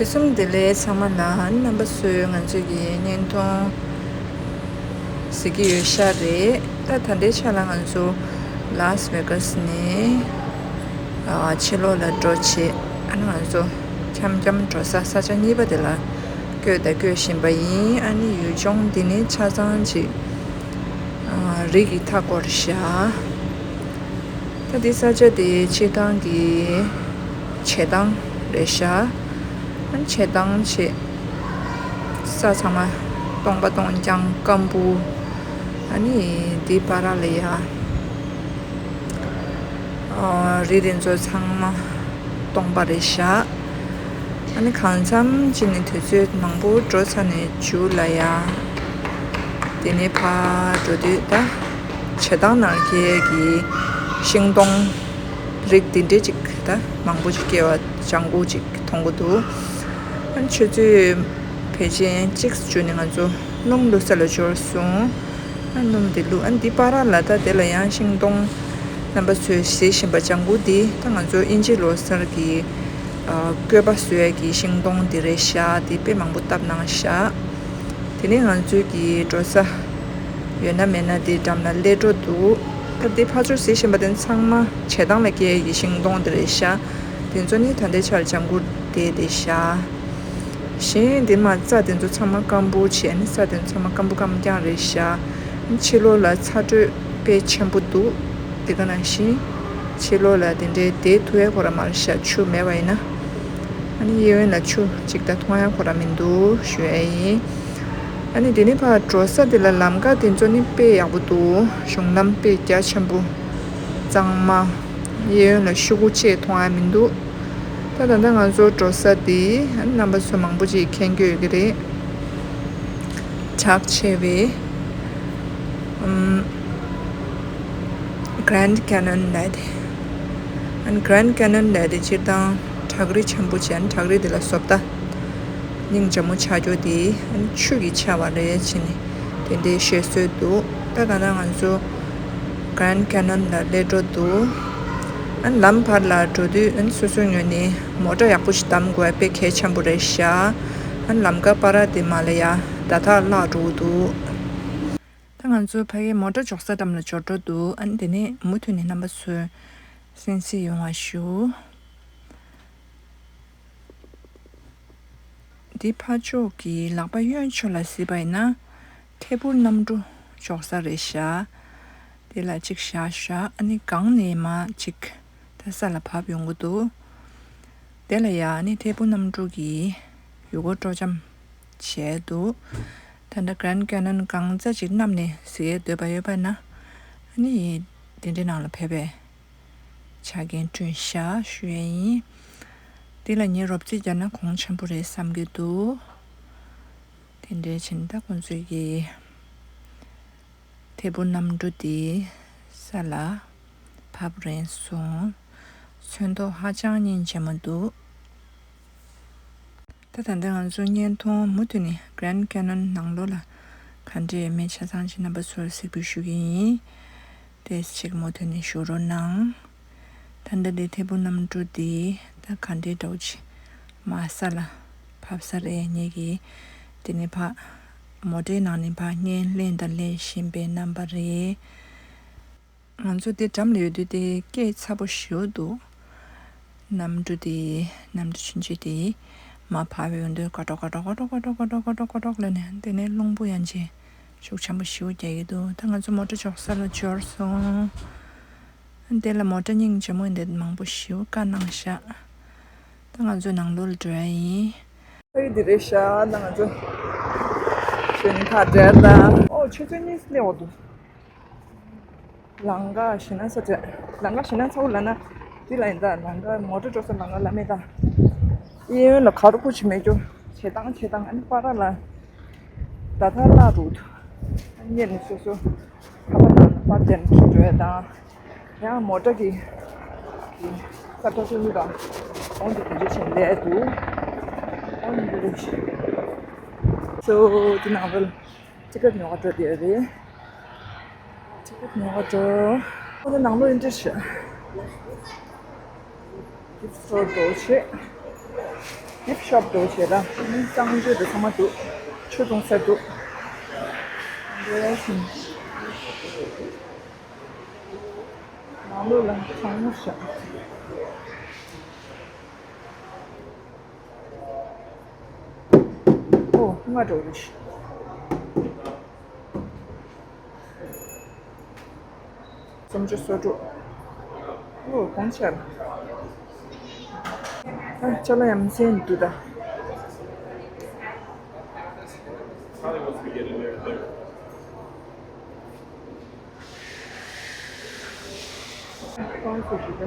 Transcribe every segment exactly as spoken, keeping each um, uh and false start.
ལེགས་སོ་བདེ་ལེགས་ཚང་མ་ལ། རྣམ་པ་ཚོས་ང་ཚོའི་གི་བརྙན་ཐུང་གཟིགས་ཀྱི་ཡོད་ཤག་རེད། ད་ད་ལྟའི་ཆ་ལ་ང་ཚོ་ལཱས་ཝེ་གཱས་ནས་ཨ་ཕྱི་ལོགས་ལ་འགྲོ་བྱེད། ཨ་ནི་ང་ཚོ་འཁྱམ་འཁྱམ་འགྲོ་ས་ས་ཆ་གཉིས་པ་དེ་ལ་བསྐྱོད་དང་བསྐྱོད་བཞིན་པ་ཡིན། ཨ་ནི་ཡུལ་ལྗོངས་འདི་ནི་ཆ་ཚང་ཅིག་ཨ་རི་གིས་མཐའ་བསྐོར་ཤག་ད་འདི་ས་ཆ་དེ་སྤྱིར་བཏང་གི་བྱེ་ཐང་རེད་ཤག་ཨ་ནི་བྱེ་ཐང་བྱེད་ས་ཚང་མ་སྟོང་པ་སྟོང་རྐྱང་སྐམ་པོ། ཨ་ནི་འདི་བར་ལ་ཡ་ཨ་རི་དེ་ཚོ་ཚང་མ་སྟོང་པ་རེད་ཤག་ཨ་ནི་གང་འཚམ་ཅིག་ནས་དུས་ཚོད་མང་པོ་འགྲོ་ཚར་ནས་མཇུག་ལ་ཡ། དེ་ནས་ཕར་འགྲོ་དུས་ད་བྱེ་ཐང་ནང་སྐྱེ་གི་ཤིང་སྡོང་རིགས་དེ་འདྲས་ཅིག་ད་མང་པོ་ཅིག་སྐྱེ་བ་ལྗང་གུ་ཅིག་མཐོང་གི་འདུག་ཨ་ནི་ཆུ་ཚོད་ཕལ་ཆེར་གཅིག་བརྒྱུད་ནས་ང་ཚོ་སྣུམ་བླུག་ས་ལ་འབྱོར་སོང་། ཨ་སྣུམ་དེ་བླུགས། ཨ་འདི་བར་ལ་ད་དེ་ལ་ཡང་ཤིང་སྡོང་རྣམ་པ་ཚོས་གཟིགས་བཞིན་པ་ལྗང་གུ་འདི་ད་ང་ཚོ་དབྱིན་ཇི་ལོ་གསར་གྱི་ཨ་བཀོད་པ་བཟོ་ཡ་གི་ཤིང་སྡོང་འདི་རེད་ཤག་འདི་དཔེ་མང་པོ་བཏབ་གནང་ཤག་དེ་ནས་ང་ཚོའི་གི་འགྲོ་ས་ཡོད་ན་མེད་ན་དེ་འགྲམ་ལ་སླེབས་འགྲོ་འདུག་ད་དེ་ཕར་ཕྱོགས་གཟིགས་བཞིན་པ་དེ་ཚང་མ་བྱེ་ཐང་ལ་སྐྱེ་ཡ་གི་ཤིང་སྡོང་དེ་རེད་ཤག་དེ་ཚོ་ནི་ད་ལྟའི་ཆར་ལྗང་གུ་བསྡད་བསྡད་ཤག་གཞན་དེ་མ་རྩྭ་དེ་ཚོ་ཚང་མ་སྐམ་པོ་བྱས་ནས་རྩྭ་དེ་ཚོ་ཚང་མ་སྐམ་པོ་སྐམ་རྐྱང་རེད་ཤག་ཕྱི་ལོགས་ལ་ཚ་དྲོད་དཔེ་ཆེན་པོ་འདུག་དེ་ག་ནང་བཞིན་ཕྱི་ལོགས་ལ་དེ་འདྲའི་བསྡད་ཐུབ་ཡ་ཁོ་རང་མ་རེད་ཤག་ཆུ་མེད་པ་ཡིན་ན། ཨ་ནི་གཡས་གཡོན་ལ་ཆུ་གཅིག་ད་མཐོང་ཡ་ཁོ་རང་མི་འདུག་ཞུ་ཡ་ཡིན། ཨ་ནི་དེ་ནས་ཕར་འགྲོ་ས་དེ་ལ་ལམ་ཀ་དེ་ཚོ་ནི་དཔེ་ཡག་པོ་འདུག་གཞུང་ལམ་དཔེ་རྒྱ་ཆེན་པོ། གཙང་མ། གཡས་གཡོན་ལ་ཤོག་གུ་བཅས་མཐོང་ཡ་མི་འདུག་ད་ད་ལྟ་ང་ཚོ་འགྲོ་ས་དེ་ཨ་ནི་རྣམ་པ་ཚོ་མང་པོ་ཅིག་མཁྱེན་གྱི་ཡོད་ཀྱི་རེད། གྲགས་ཆེ་བའི་ཨམ་Grand Canyon་ལབ་དེ། ཨ་ནི་Grand Canyon་ལབ་དེ་སྤྱིར་བཏང་བྲག་རི་ཆེན་པོ་ཅིག་ཨ་ནི་བྲག་རི་དེ་ལ་བཟོ་ལྟ་སྙིང་རྗེ་མོ་ཆགས་རྒྱུ་དེ་ཨ་ནི་ཆུ་གིས་ཆགས་པ་རེད་ཅེས་ནི་དེ་འདྲའི་བཤད་སྲོལ་འདུག་ད་ག་ན་ང་ཚོ་Grand Canyon་ལ་སླེབས་འགྲོ་འདུག་ཨ་ནི་ལམ་བར་ལ་འགྲོ་དུས་ཨ་ནི་སོ་སོའི་ངོས་ནས་མོ་ཊ་ཡག་པོ་ཞིག་བདམས་དགོས་པ་དཔེ་གལ་ཆེན་པོ་རེད་ཤག་ཨ་ནི་ལམ་ཀ་བར་དེ་མ་ལ་ཡ་བརྡ་ཐག་བརླག་འགྲོ་གི་འདུག་ད་ང་ཚོ་ཕ་གིའི་མོ་ཊ་འཇོག་ས་འགྲམ་ལ་འབྱོར་འགྲོ་འདུག་ཨ་ནི་དེ་ནས་མུ་མཐུད་ནས་རྣམ་པ་ཚོས་གསན་གཟིགས་ཡོང་བ་ཞུ། འདི་ཕར་ཕྱོགས་ཀྱི་ལག་པ་གཡོན་ཕྱོགས་ལ་གཟིགས་པ་ཡིན་ན་ཐད་འཕུར་གནམ་གྲུ་འཇོག་ས་རེད་ཤག་དེ་ལ་གཅིག་བཞག་བཞག་ཨ་ནི་སྒང་ནས་མར་གཅིག་ད་ས་ལ་བབས་ཡོང་གི་འདུག་དེ་ལ་ཡ་ཨ་ནི་ཐད་འཕུར་གནམ་གྲུ་གི་ཡུལ་སྐོར་སྤྲོ་འཆམ་བྱས་འདུག་ད་ལྟ་Grand Canyon་གང་ཙམ་ཅིག་གནམ་ནས་གཟིགས་ཡས་འདོད་པ་ཡོད་པ་ན་ཨ་ནི་དེ་འདྲའི་ནང་ལ་ཕེབས་པའི་ཆ་རྐྱེན་བསྐྲུན་ཤག་ཞུ་ཡས་ཡིན། འདི་ལ་ངས་རོབ་རྩིས་རྒྱག་ན་གོང་ཆེན་པོ་རེད་བསམ་གྱི་འདུག་དེ་འདྲའི་ཕྱིན་ད་ཁོང་ཚོས་ཀྱི་ཐད་འཕུར་གནམ་གྲུ་དེ་ས་ལ་བབས་རན་སོང་། ཚོན་མདོག་ཧ་ཅང་སྙིང་རྗེ་མོ་འདུག་ད་ད་ལྟ་ང་ཚོ་བརྙན་ཐུང་མུ་མཐུད་ནས་Grand Canyon་ནང་ལོགས་ལ་ག་འདྲས་ཡོད་མེད་ཆ་ཚང་ཅིག་རྣམ་པ་ཚོར་གཟིགས་འབུལ་ཞུ་གི་ཡིན། དེ་ཅིག་མུ་མཐུད་ནས་བཞུགས་རོགས་གནང་། ད་ལྟ་དེ་ཐད་འཕུར་གནམ་གྲུ་དེ་ད་ག་འདྲའི་འདྲ་བོ་ཅིག་མར་ས་ལ་བབས་ས་རེད། ངེད་ཀྱིས་དེ་ནས་ཕར་མོ་ཊའི་ནང་ནས་ཕར་བརྙན་ལེན་དང་ལེན་བཞིན་པའི་རྣམ་པ་རེད། ང་ཚོ་དེ་འགྲམ་ལ་ཡོད་དུས་དེ་སྐད་ཚ་པོ་ཞེ་པོ་འདུག་གནམ་གྲུ་དེ་གནམ་གྲུ་ཆུང་ཆུང་དེ་མར་བབས་ཡོང་དུས་ཀ་ཀྲོག་ཀ་ཀྲོག་ཀ་ཀྲོག་ཀ་ཀྲོག་ཀ་ཀྲོག་ཀ་ཀྲོག་ལབ་ནས་དེ་ནས་རླུང་བུ་ཡང་ཅིག་ཤུགས་ཆེན་པོ་ཞེ་པོ་རྒྱག་གི་འདུག་ད་ང་ཚོ་མོ་ཊ་འཇོག་ས་ལ་འབྱོར་སོང་། དེ་ལ་མོ་ཊ་སྙིང་རྗེ་མོ་འདི་མང་པོ་ཞེ་པོ་བཀའ་གནང་ཤག་ད་ང་ཚོ་ནང་ལོགས་ལ་འགྲོ་ཡ་ཡིན། ཕ་གི་འདི་རེད་ཤག་ད་ང་ཚོ་ཞོན་ཁ་བྲལ་ད། ཨོ་ཆུ་ཚོད་གཉིས་སླེབས་འོ་འདུག་ལམ་ཀ་ཞེད་སྣང་ས་བྲལ། ལམ་ཀ་ཞེད་སྣང་ཚ་བོ་ལབ་ན་འདི་ལ་ཡིན་ད། ལམ་ཀ་མོ་ཊ་འགྲོ་ས་ལམ་ཀ་ལ་མེད་ད། གཡས་གཡོན་ལ་ག་རུ་ཁུ་ཆུ་མེད་རྒྱུ་བྱེད་སྟངས་བྱེད་སྟངས་ཨ་ནི་པར་ལ་ད་ཐ་ལག་རུ་ཨ་ནི་ནི་སོ་སོ་ཁ་པར་ནང་ལ་པར་བསྟན་འགྲོ་ཡ་དང་། ཡང་མོ་ཊ་གི་གི་ས་ཁྲ་ཆུང་ཆུང་དང་འོང་དུ་དེ་འདྲ་བྱས་ལས་འདུག་འོང་དུ་འདི་རེད། སོ་དེ་ནང་ལ་ཅི་ཀ་ཉོ་ག་འགྲོ་དེ་རེད། ཅི་ཀ་ཉོ་ག་འགྲོ། ཁོ་ཚོ་ནང་ལོགས་ཨིན་ཏྲེ་ཤ། གིཕ་སི་ཊོར་འགྲོ་བྱེད། gift shop འདྲ་བོ་བྱས་ལ། ཨ་ནི་གཙང་བཅོས་དང་ཚང་མ་འདུག་ཆུ་འཐུང་ས་འདུག་འདི་ལ་ཞིང་། ནང་ལོགས་ལ་གྲང་མོ་ཞིག་ཨོ། ང་འགྲོ་རེད། སུམ་ཅུ་སོ་དྲུག་ཨོ། གོང་ཆེ། ཨ། ཅ་ལག་ཡ་མཚན་འདུག་ད། ཁོང་ཚོ་ཞིག་ད།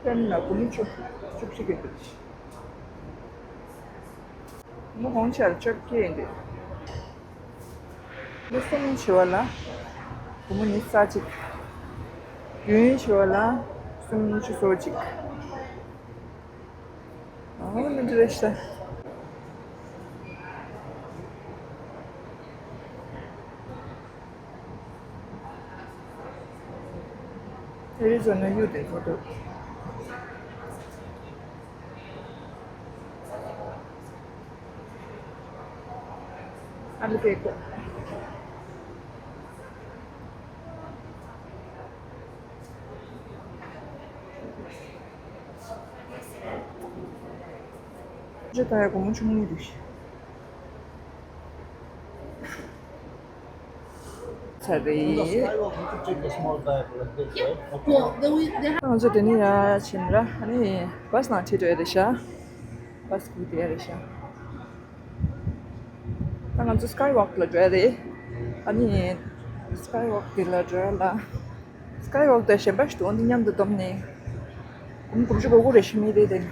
ཕྲན་ལ་སྒོར་མོ་བཅུ། བཅུ་གཅིག་གི་འདུག་སྒོར་མོ་གོང་ཆེ་ལ་བཅོ་བརྒྱད་ཡིན་འདུག་མི་གསུམ་བྱེད་པ་ལ་སྒོར་མོ་ཉི་ཤུ་རྩ་གཅིག་བདུན་བྱེད་པ་ལ་སུམ་ཅུ་སོ་གཅིག་ཨོ། མི་འདྲ་རེད་ཤག་ཨེ་རི་ཛོ་ན་གཡུ་དེ་ཚོ་འདུག་ཨ་ལི་པེ་ཀོ། ཇི་ལྟར་ཡང་སྒོར་མོ་བཅུ་གཉིས་འདུག་ཚར་རེད། ང་ཚོ་དེ་ནས་ཡར་ཕྱིན་ར། ཨ་ནི་བྷ་སི་ནང་ཁྲིད་འགྲོ་ཡ་རེད་ཤག་བྷ་སི་ཁུག་དེ་ཡ་རེད་ཤག་ད་ང་ཚོ་སི་ཀའི་ཝོག་ལ་འགྲོ་ཡ་རེད། ཨ་ནི་སི་ཀའི་ཝོག་དེ་ལ་འགྲོ་ཡ་ལ། སི་ཀའི་ཝོག་དང་གཞན་པ་ཞིག་འདུག་འོ་འདི་མཉམ་དུ་བསྡོམས་ནས། སྒོར་མོ་དགུ་བཅུ་གོ་དགུ་རེད་ཤག་མི་རེ་རེ་ལ།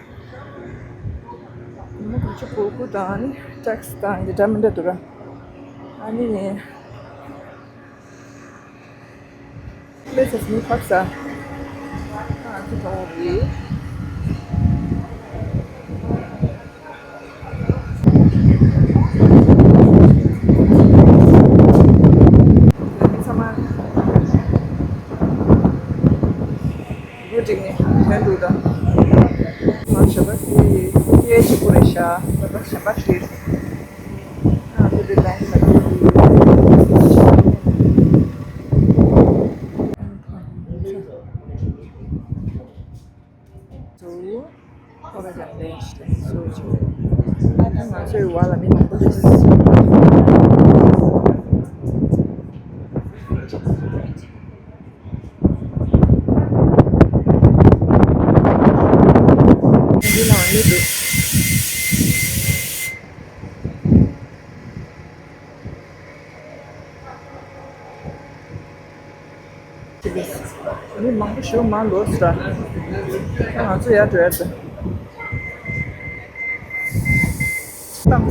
སྒོར་མོ་དགུ་བཅུ་གོ་དགུ་དང་ཨ་ནི་ཊེག་སི་དང་འདི་འདྲ་མི་འདྲ་འདུག་ར། ཨ་ནི། Places new parks are. ཨ་ཙི་ཐོག་རེད། ཚང་མ་བུ་འགྲིག་ནས་ཐོན་འདུག་ད། ང་ཞབས་པ་དེ་སྐད་ཅིག་པོ་རེད་ཤག་ད་ལྟ་གཞན་པ་ཞིག་རེད། འདི་ནང་ཡོད་འདུག་མི་མང་པོ་ཞིག་མར་ལོག་སོང་། ད་ང་ཚོ་ཡར་འགྲོ་ཡ་ད། Come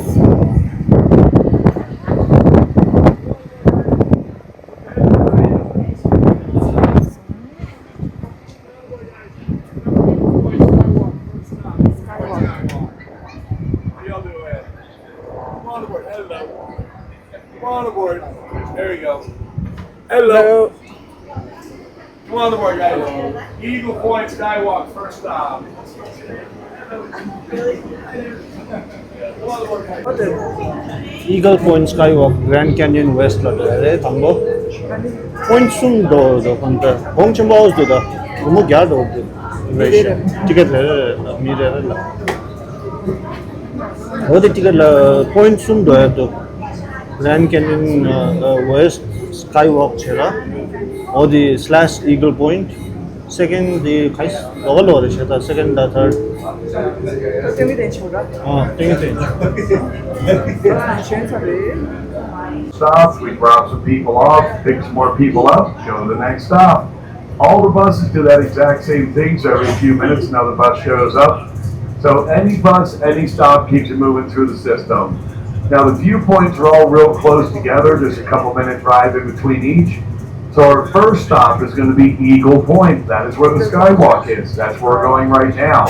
on aboard. There we go. Hello. Hello. Come on aboard, guys. Eagle Point Skywalk, first stop. Eagle Point Skywalk, Grand Canyon West ལ་འགྲོ་རེད་དང་པོ། པོ་ཡིན་ཊི་གསུམ་འགྲོ་འགྲོ་ཁོང་ད་གོང་ཆེན་པོ་འོས་འདུག་ད་སྒོར་མོ་བརྒྱ་འགྲོ་འདུག་ཊི་ཀེ་ཊི་རེ་རེ་ལ་མི་རེ་རེ་ལ། འོ་དེ་ཊི་ཀེ་ཊི་ལ་པོ་ཡིན་ཊི་གསུམ་འགྲོ་ཡ་འདུག Grand Canyon West Skywalk བྱས་ལ། འོ་དེ་slash Eagle Point། Second དེ་ག་ལོ་ག་ལོ་རེད་བྱས་ད། Second དང་third། ད་ཏིང་ཏིང་ཆོག་ར། ཨ་ཏིང་ཏིང་ཆོག་ཨ་ཞོན་ཚར་རེད། Stops, we drop some people off, pick some more people up, go to the next stop. All the buses do that exact same thing, so every few minutes another bus shows up. So any bus, any stop keeps you moving through the system. Now the viewpoints are all real close together, just a couple minute drive in between each. So our first stop is going to be Eagle Point. That is where the skywalk is. That's where we're going right now.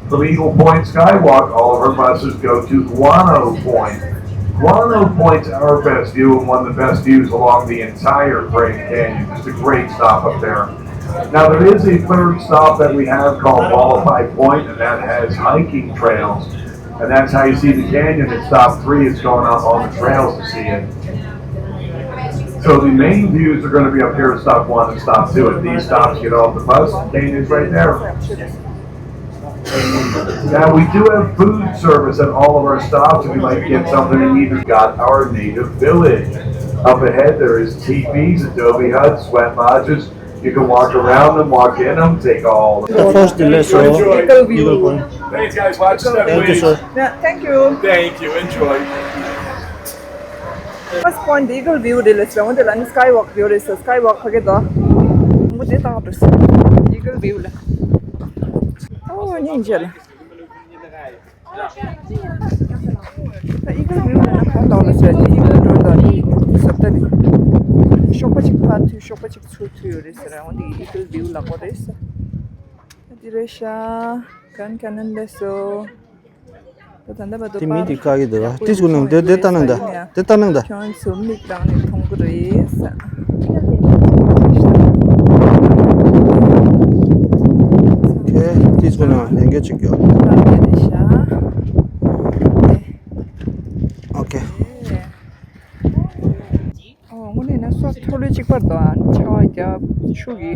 From Eagle Point Skywalk, all of our buses go to Guano Point. Guano Point's our best view and one of the best views along the entire Grand Canyon. Just a great stop up there. Now, there is a third stop that we have called Wallapai Point, and that has hiking trails. And that's how you see the canyon. At stop three, it's going up on the trails to see it. So the main views are going to be up here at stop one and stop two. At these stops, get off the bus, the canyon's right there. Now, we do have food service at all of our stops. If you'd like to get something to eat, we've got our native village. Up ahead, there is teepees, adobe huts, sweat lodges. You can walk around them, walk in them, take all. The first delay, sir. Eagle View. Eagle Point. Thanks, guys. Watch step, Thank you, please. Sir. Yeah, thank you. Thank you. Enjoy. First point Eagle View རེད་ལ་ཟེར་འོང་དེ་ལ་ནི་Skywalk View རེད་ཟེར། Skywalk ཕ་གི་དོ། མུ་དེ་ཏག་ཏག་ཟེར། Eagle View ལ། ཨོ་སྙིང་རྗེ་ལ། ད་Eagle View ལ་ན་ག་ལོག་ལ་ཟེར་དེ་Eagle འགྲོ་ད་ནི་ཟབ་ད་རེད། གཤོག་པ་གཅིག་ཕར་མཐུད་གཤོག་པ་གཅིག་ཚུར་མཐུད་ཡོད་རེད་ཟེར་འོང་དེ་Eagle View ལ་གོ་རེད་ཟེར། ད་དེ་རེད་ཤག Grand Canyon ལས་སོ། ད་ད་ལྟ་བར་དུ་དེ་མི་དེ་བཀག་གི་འདུག་ཨ་ཏིས་ཀུ་ནང་དེ་དེ་ལྟ་ནང་ད། དེ་ལྟ་ནང་ད། ཁྱོད་ཚོ་མིག་རང་ནས་མཐོང་གི་རེད་ས། ཁེ་ཏིས་ཀུ་ནང་ལེན་གེ་ཅིག་ཡོད། ཨོ་ཁེ། ཨོ་དངོས་གནས་ན་སོ་མཐོ་ལོས་གཅིག་པར་དང་ཆར་པ་བརྒྱབ་ཆུ་གི་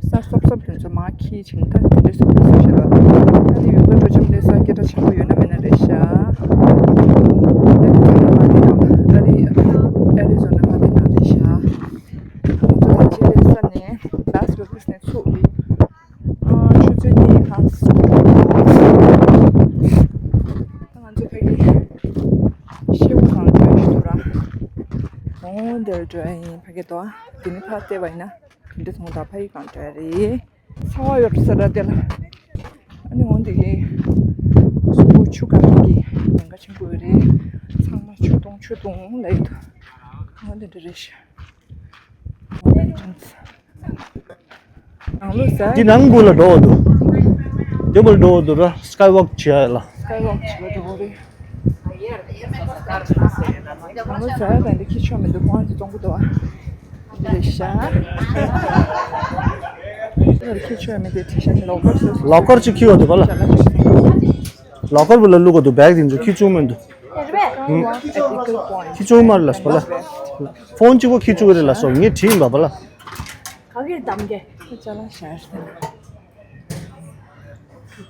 ས་སོབ་སོབ་དེ་ཚོ་མར་འཁྱིལ་ཕྱིན་ད་དེ་འདྲའི་སོབ་དེ་ཚོ་ཞེས་ད། ད་དེ་ཡུལ་སྐོར་སྤྲོ་འཆམ་དེ་ས་སྐད་གྲགས་ཆེན་པོ་ཡོད་ན་མེད་ན་རེད་ཤག་ཨ་རི་ཛོ་ན་མ་དེ་དང་ཨ་རི་ཨ་རི་ཛོ་ན་མ་དེ་དང་རེད་ཤག་ང་ཚོ་ད་ཅི་རེད་ས་ནས་ལཱས་ཝེ་གྷ་སི་ནས་ཚུགས། ཨ་ཆུ་ཚོད་གཉིས་ལྷག་ད་ང་ཚོ་ཕ་གི་ཤེའུ་གང་འདྲ་ཞིག་འདུག་ར། འོ་འདིར་འགྲོ་ཡ་ཡིན་ཕ་གི་དོ། དེ་ནི་ཕར་བལྟས་པ་ཡིན་ན་དེ་འདྲ་མཐོང་ད་ཕ་གི་གང་འདྲ་རེད། ཚ་བ་ཡོད་ས་ར་དེ་ལ། ཨ་ནི་འོ་འདི་གི་གཟུགས་པོ་ཆུ་དཀར་གི་ཉེན་ཁ་ཆེན་པོ་ཡོད་རེད། ཚང་མ་ཆུ་འཐུང་ཆུ་འཐུང་ལ་ཡོད་འདུག་འོ་འདི་འདྲ་རེད་ཤག་ནང་ལོགས་ཟ། འདི་ནང་སྒོ་ལ་འགྲོ་བ་འདུག་དེ་བར་འགྲོ་བ་འདུག་ར། Skywalk བྱེད་ཡ་ལ། Skywalk བྱེད་པ་འགྲོ་བ་རེད། ནང་ལོགས་ཟ་ཡ་དང་འདི་ཁྱི་ཆོ་མི་འདུག་ཁོང་ཚོ་གཏོང་གི་འདུག་ཨ། འདི་རེད་ཤག་འདི་ཁྱི་ཆོ་མི་འདུག་དེ་ཤག་ལོ་ཀར་ལོ་ཀར་ཅིག་ཁྱི་བ་འདུག་བ་ལ། ལོ་ཀར་བུ་ལ་བླུག་གི་འདུག་བེག་དེ་ཚོ་ཁྱི་ཆུང་མི་འདུག་ཁྱི་ཆུང་མར་ལ་སོ་ལ། ཕོན་གཅིག་པོ་ཁྱི་ཆུང་རེད་ལ་སོ་ངས་བྲིས་ཡིན་པ་པ་ལ། ག་གིར་གདམ་གེ་ཅ་ལག་ཤར་ཏེ་ན།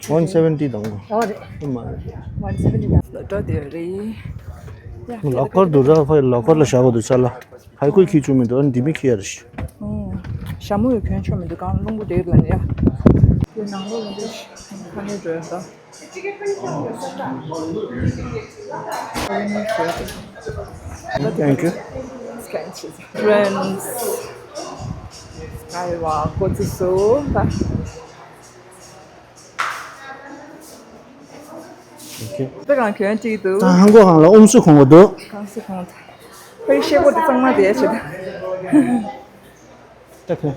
One seventy དང་གོ། ཨོ་རེད། ཨ་མ་རེད། One seventy དང་འགྲོ་དེ་རེད། ལོ་ཀར་དུ་ར་ཕ་ལོ་ཀར་ལ་བཞག་གོ་དུ་ས་ལ། ཕ་གོས་ཁྱི་ཆུང་མི་འདུག་ཨ་འདི་མི་ཁྱི་ཡ་རེད་ཤི། ཨོ། ཞྭ་མོ་ཡོད་གྱོན་ཆོག་མི་འདུག་གང་རླུང་བུ་དེ་ལ་ནི་ཡ། དེ་ནང་ལོགས་ལ་འདི་ཁ་ནས་འགྲོ་ཡ་ད། Thank you. Friends. Skywalk བཀོད་ཚུལ་སོ། Okay. ད་གང་གྱོན་ཅིག་འདུག་ད་ཧང་གོ་ཧང་ལ་ཨུམ་སུ་ཁོང་གོ་འདུག་གང་སུ་ཁོང་ད། ཁོའི་ཤེལ་སྒོ་དེ་གཙང་མ་དེ་ཡ་བྱེད་ད། ད་ཁོ།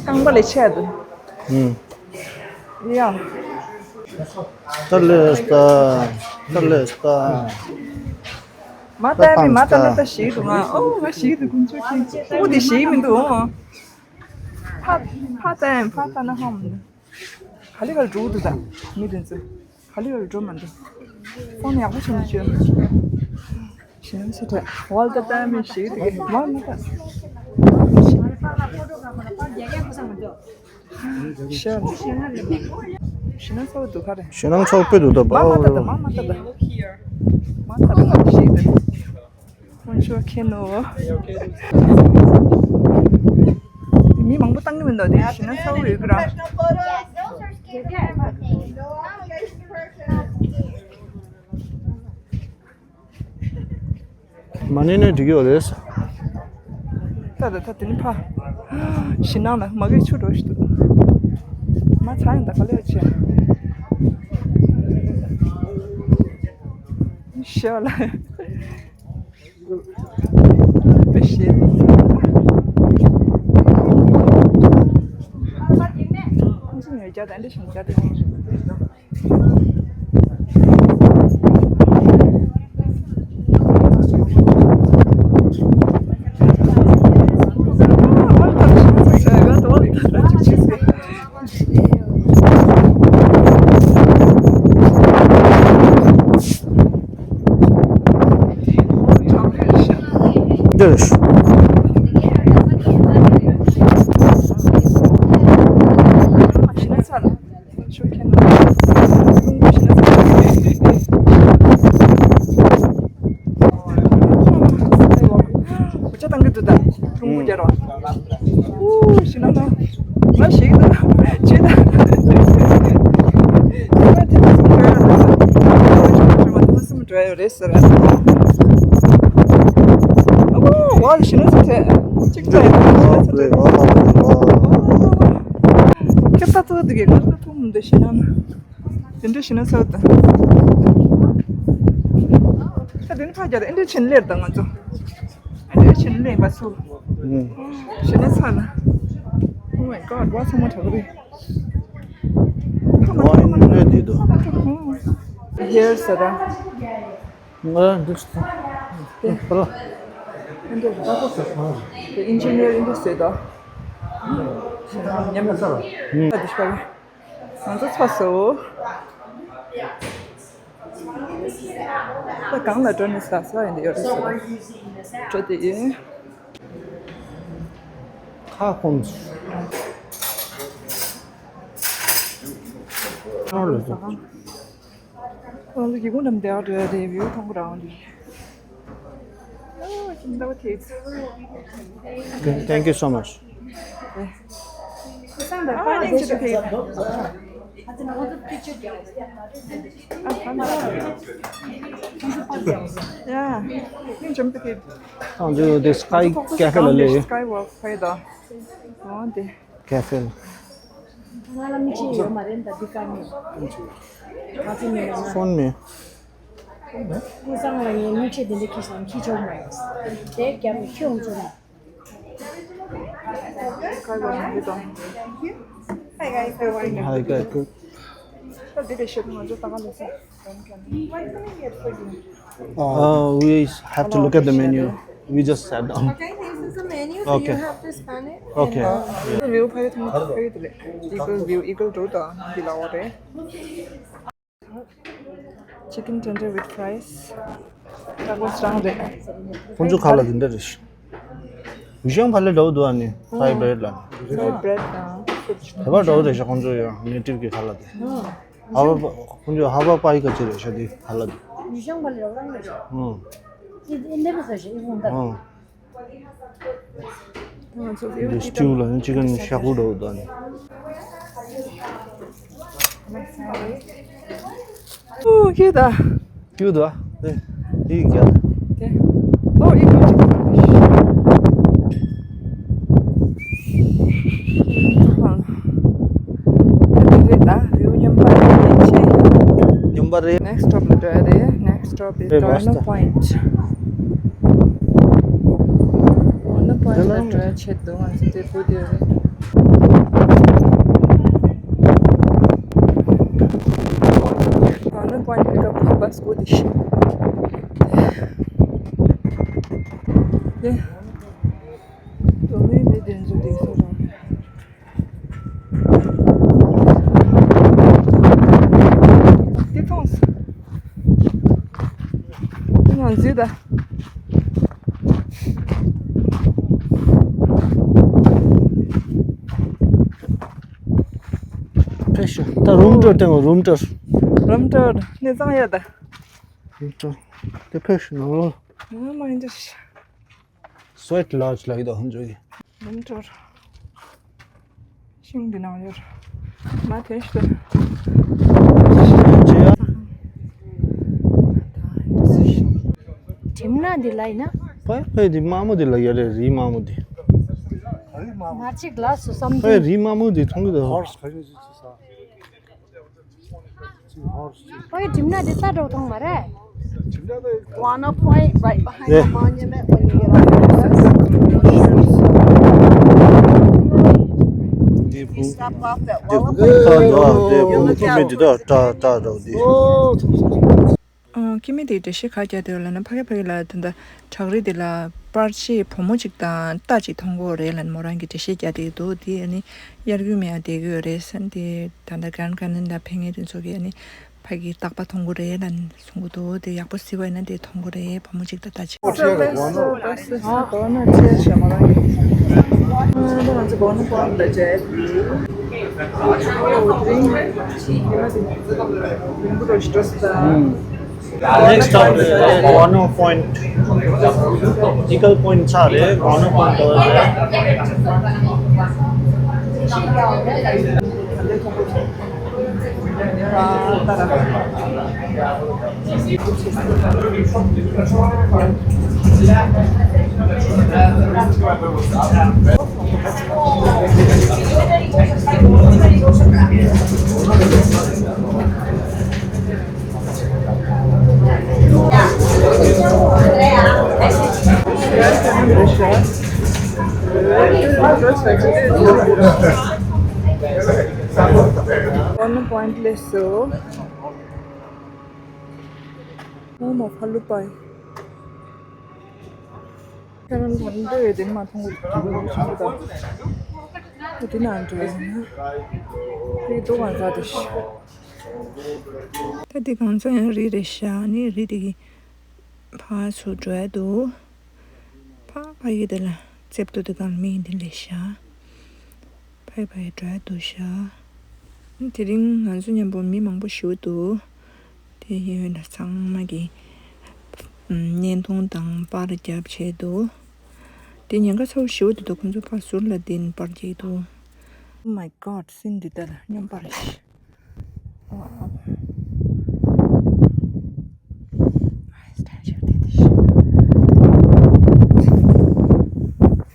རྐང་པ་ལས་ཆད་འདུག་ཡ། ད་ལས་ད། ད་ལས་ད། མ་ལྟ་མི་མ་ལྟ་ལ་ལྟ་ཞིག་འདུག་ང་ཨོ་ང་ཞིག་འདུག་ཁོང་ཚོ་ཁྱེད་ཨོ་དེ་ཞིག་མི་འདུག་ཨོ། ཕ་ཕ་ལྟ་ཡང་ཕ་ལྟ་ན་ཧ་མི་འདུག་ག་ལེ་ག་ལེ་འགྲོ་འདུག་ད་མི་དེ་ཚོ་ག་ལེ་ག་ལེ་འགྲོ་མི་འདུག་ཕོན་ཡག་པོ་བྱུང་བྱོས། ཞི་ནམ་ས་ཏྲ་ཝལ་ད་ལྟ་མི་ཞིག་འདུག་མ་མ་ལྟ། ཤར། ཞི་ནམ་ཚ་བོ་འདུག་ག་རེ། ཞི་ནམ་ཚ་བོ་དཔེ་འདུག་ད་མ་མ་ལྟ་ད་མ་མ་ལྟ་ད། མ་ལྟ་ད་ཞིག་འདུག་ཁོང་ཚོ་ཁྱེད་ནོ། དེ་མི་མང་པོ་བཏང་གི་མི་འདུག་དེ་ཞི་ནམ་ཚ་བོ་ཡོད་གི་ར། མ་ནེ་ནེ་འགྲིག་ཡོད་རེད། ད་ད་ད་དེ་ནི་ཕ། ཞི་ནང་ལ་མ་གི་ཆུ་འགྲོ་ཞིག་འདུག་མ་ཚ་ཡང་ད་ག་ལེ་བྱས། ཤ་ལ། དཔེ་ཞེ་ནི། ཁོང་ཚོ་ངའི་རྒྱ་དང་འདྲ་ཞིང་རྒྱ་དང་། ང་ཞིག་ད་ཅི་ད་ཐེངས་མ་ཐེངས་མ་གསུམ་འགྲོ་ཡ་རེད་ཟེར། ཨ་བོ་ཝལ་ཤི་ན་སུ་ཐེ་ཅིག་ད་ཡ་ཤི་ན་སུ་ཐེ། ཁྱེད་ད་ཐུག་དུ་གི་ང་ད་ཐུག་མི་འདུག་ཤི་ན་ན། དེ་འདྲ་ཞིག་ན་ཚར་དང་། ད་དེ་ནི་ཕ་རྒྱ་དང་ཨེ་འདྲ་ཆེན་ལེར་དང་ང་ཚོ། ཨེ་འདྲ་ཆེན་ལེ་བ་སུ། ཞིག་ན་ཚར་ན། Oh my god, བ་ཚང་མ་དྲག་རེད། བ་ཨེ་འདྲ་དེ་དོ། ཧེར་ཟེར་ར། ང་འདུག་སྟེ། དེ་པ་ལ། ཨེ་འདྲ་ད་ཁོ་ཟེར་སོང་། དེ་ཨིན་ཇི་ནིར་ཨེ་འདྲ་ཟེར་དོ། ཉམས་ལ་ཚར་བ། ད་དེ་ཤ་བ། ང་ཚོ་ཚོ་སོ། ད་གང་ལ་འགྲོ་ནས་ཟ་ས་ཡིན་འདི་ཡོད་རེད་ཟེར། འགྲོ་དེ་ཡིན། ཁ་སྐོམ། ཨ་ལ་ཟ། ཨ་ལ་གི་གུང་འགྲམ་དེ་ཨ་འགྲོ་ཡ་དེ་བིའུ་མཐོང་གི་རང་འདི། Oh, I can love it. Thank you so much. Yeah, you jump the kid. Oh, the, the sky cafe lele. Skywalk, right there. Oh, the cafe. ང་ལ་མི་ཆེ་ཡོད་མ་རེད་ད་འདི་ག་ནས། ང་ཚོ་མི་ཡོང་ན། ཕོན་མེད། ཀུན་བཟང་ལ་ངས་མི་ཆེ་འདི་འདྲ་ཁྱི་སང་ཁྱི་ཆོག་མ་ཡོང་། དེ་རྒྱབ་ནས་ཁྱི་འོང་ཆོག་མ། Hi guys, how are you? Hi, good, good. ད་འདི་ལས་ཤེས་ང་ཚོ་ད་ག་ལས་སོང་། What can I get for you? Uh, we have to look at the menu. We just sat down. Okay, this is the menu, so you Okay. have to scan it. Okay. And, uh, View ཕ་ཡུལ་ཐུང་ཕ་ཡུལ་དེ་རེད། Eagle view, eagle road དང་འདི་ལ་འོ་རེད། Chicken tender with fries. Tacos རང་རེད། ཁོང་ཚོ་ཁ་ལག་དེ་འདྲ་རེད། ཡུ་ཤང་ཕ་ལེ་འདྲ་བོ་འདུག་ཨ་ནི། Thai bread ལ། Thai bread དང་soup དེ་པ་འདྲ་བོ་རེད་ཤག་ཁོང་ཚོ་ཡང་native གི་ཁ་ལག་དེ། ཧ་བ་པ་ཁོང་ཚོ་ཧ་བ་པ་ཡི་ག་ཅི་རེད་ཤག་དེ་ཁ་ལག་དེ། ཡུ་ཤང་ཕ་ལེ་རང་རེད་ཤག་ཨང་། ཨི་ཨི་འདྲ་བོ་ཟེར་ཤག་ཨི་ཁོང་ད། ཨང་། ང་ཚོ་འདི་སི་ཊིའུ་ལ་ནི་ཅི་ག་ནི་ཤག་པོ་འདྲ་བོ་འདུག་ཨ་ནི། ཨོ་ཁྱོད་ད། ཁྱོད་ད། དེ་དེ་རྒྱ། དེ། ཨོ་ཨི་ཁྱོད་ཅིག་ད། དེ་རེད་ད། རེའུ་མཉམ་པ་རེད་ཆེ། མཉམ་པ་རེད། Next stop ལ་འགྲོ་ཡ་རེད། Next stop is རེད་མ་Dorno Point. Dorno Point ལ་འགྲོ་ཡ་ཆེད་དུ་ང་ཚོ་དེ་བུ་དེ་རེད། Dorno Point pick up bus སྒུག་བསྡད་ཤག་དེ། དོ་མེད་མེད་དེ་ཚོ་དེ་ཚོ་རང་། དེ་མཐོང་སོང་། དེ་ང་འཛུལ་ད། ཕེབས་ཤོག་ད་རུམ་ཊུར་སྟོན་རུམ་ཊུར། རུམ་ཊུར་གནས་ཚང་ཡོད་ད། རུམ་ཊུར་དེ་ཕེབས་ཤོག་ནང་ལོགས། ང་མ་ཡིན་ད། Sweat Lodge ལ་ཡོད་ད་ཧོན་ཇོ་གི། རུམ་ཊུར། ཤིང་འདི་ནང་ཡོད། མ་དེ་ཤི། གྲིམ་ན་འདི་ལ་ཡིན་ན། ཕ་ཕ་འདི་དམར་མོ་འདི་ལ་ཡོད་རེད། རི་དམར་མོ་འདི། མ་གཅིག་ལ་སུ་བསམ་ཕ་གི་རི་དམར་མོ་འདི་མཐོང་གི་འདུག་ཧོར་སི་ག་ཡོད་ཅི་ས། ཧོར་སི། ཕ་གི་གྲིམ་ན་འདི་ས་འགྲོ་ཐོང་མ་རེད། Guano point right behind the monument when you get off the bus. If you stop off at Walla Point, you look out. ཨ། ཁྱིམ་མི་དེའི་འགྲེལ་བཤད་ག་རེ་རྒྱག་བསྡད་ཡོད་ལབ་ན། ཕ་གི་ཕ་གི་ལ་ད་ལྟ་བྲག་རི་དེ་ལ་པར་ཆས་བུ་མོ་གཅིག་དང་རྟ་གཅིག་མཐོང་གི་ཡོད་རེད་ལབ་ནས་མོ་རང་གིས་འགྲེལ་བཤད་རྒྱག་བསྡད་འདུག་དེ་ཨ་ནི་གཡར་རྒྱུ་མེད་ཡ་བསྡད་ཀྱི་ཡོད་རེད་ཟེར། དེ་ད་ལྟ་གྷ་རན་ཌི་ཀེ་ནི་ཡོན་ལ་ཕེབས་མཁན་དེ་ཚོ་གིས་ཨ་ནི་ཕ་གིའི་རྟག་པར་མཐོང་གི་རེད་ལབ་ནས་གསུང་གི་འདུག་དེ་ཡག་པོ་གཟིགས་པ་ཡིན་ན་དེ་མཐོང་གི་རེད། བུ་མོ་གཅིག་དང་རྟ་གཅིག Next stop is Guano Point. Eagle Point ཚར་རེད། Guano Point འགྲོ་རེད། One point less so. Oh, my, hello, bye. ཁྱེད་རང་ཚོ་འདི་ཡོད་དེ་མ་མཐོང་གི་འདུག་ད་དེ་ནང་འགྲོ་ཡིན་ན། དེ་ཏོག་གང་ཟག་དེ་ཤི། ད་དེ་གང་ཚོ་ཡང་རི་རེད་ཤག་ནི་རི་དེ་གི་ཕར་ཚུར་འགྲོ་ཡ་འདུག་ཕ་ཕ་ཡི་དེ་ལ་ཙེབ་ཏོ་དེ་གང་མི་ཡིན་དེ་ལས་ཤག་ཕ་ཕ་ཡི་འགྲོ་ཡ་འདུག་ཤག་དེ་རིང་ང་ཚོ་མཉམ་པོ་མི་མང་པོ་ཞིག་འདུག་དེ་ཡོད་ན་ཚང་མ་གི་བརྙན་ཐུང་དང་པར་རྒྱབ་བྱས་འདུག་དེ་ཉེན་ཁ་ཚ་བོ་ཞིག་འདུག་ཁོང་ཚོ་ཕར་ཟུར་ལ་དེ་ནས་པར་རྒྱག་འདུག Oh my God, སྲིན་འདི་ལྟར་སྙོམས་པར་ཤི།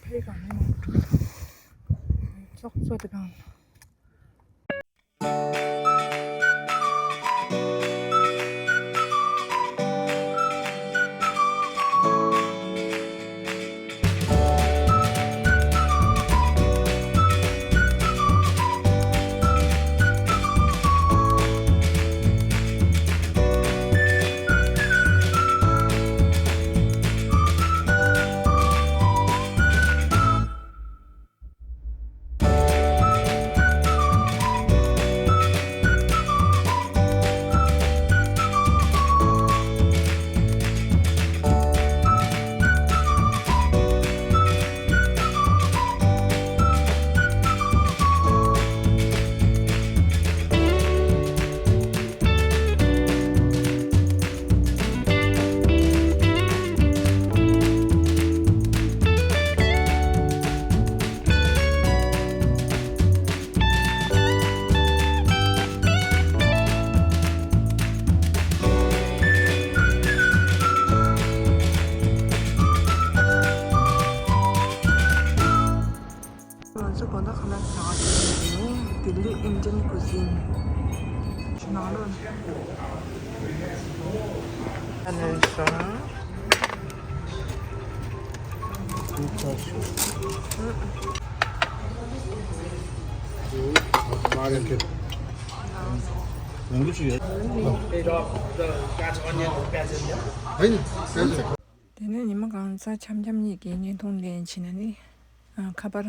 ཕའི་གང་ནས་མ་འགྲོ། ཙོག་ཙོག་དེ་གང་། ང་ཚོ་དགོང་དག་ཁ་ལག་ཟ་བ་དེ་ནི་ལྡི་ལི་Indian cuisine ནང་ལོགས་ཨ་ནི་སོང་། དེ་ནས་ཉི་མ་གང་ཚ་འཆམ་འཆམ་གཉིས་ཀྱི་བརྙན་ཐུང་ལེན་བྱས་ན་ནི། ཨ། ཁ་པར་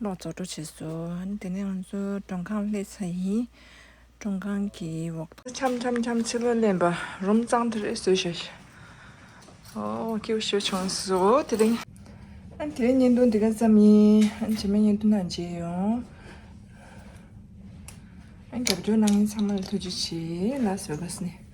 གློག་རྫོགས་འགྲོ་བྱས་སོང་། དེ་ནས་ང་ཚོ་མགྲོན་ཁང་སླེབས་ཚར་ཡིན། མགྲོན་ཁང་གི་འོག་འཆམ་འཆམ་འཆམ་ཕྱི་ལོགས་སླེབས་པ་རུམ་གཙང་དེ་རེད་བཟོས་བཞག་ཨོ་སྐྱིད་པོ་ཞེ་པོ་བྱུང་སོང་དེ་རིང་། ཨ། དེ་རིང་བརྙན་ཐུང་འདི་ག་ཙམ་ཡིན། ཨ། རྗེས་མའི་བརྙན་ཐུང་ནང་མཇལ་ཡོང་། ཨ། རྒྱབ་སྐྱོར་གནང་མཁན་ཚང་མ་ལ་ཐུགས་རྗེ་ཆེ། ལཱ་སི་ཝེ་གྷ་སི་ནས།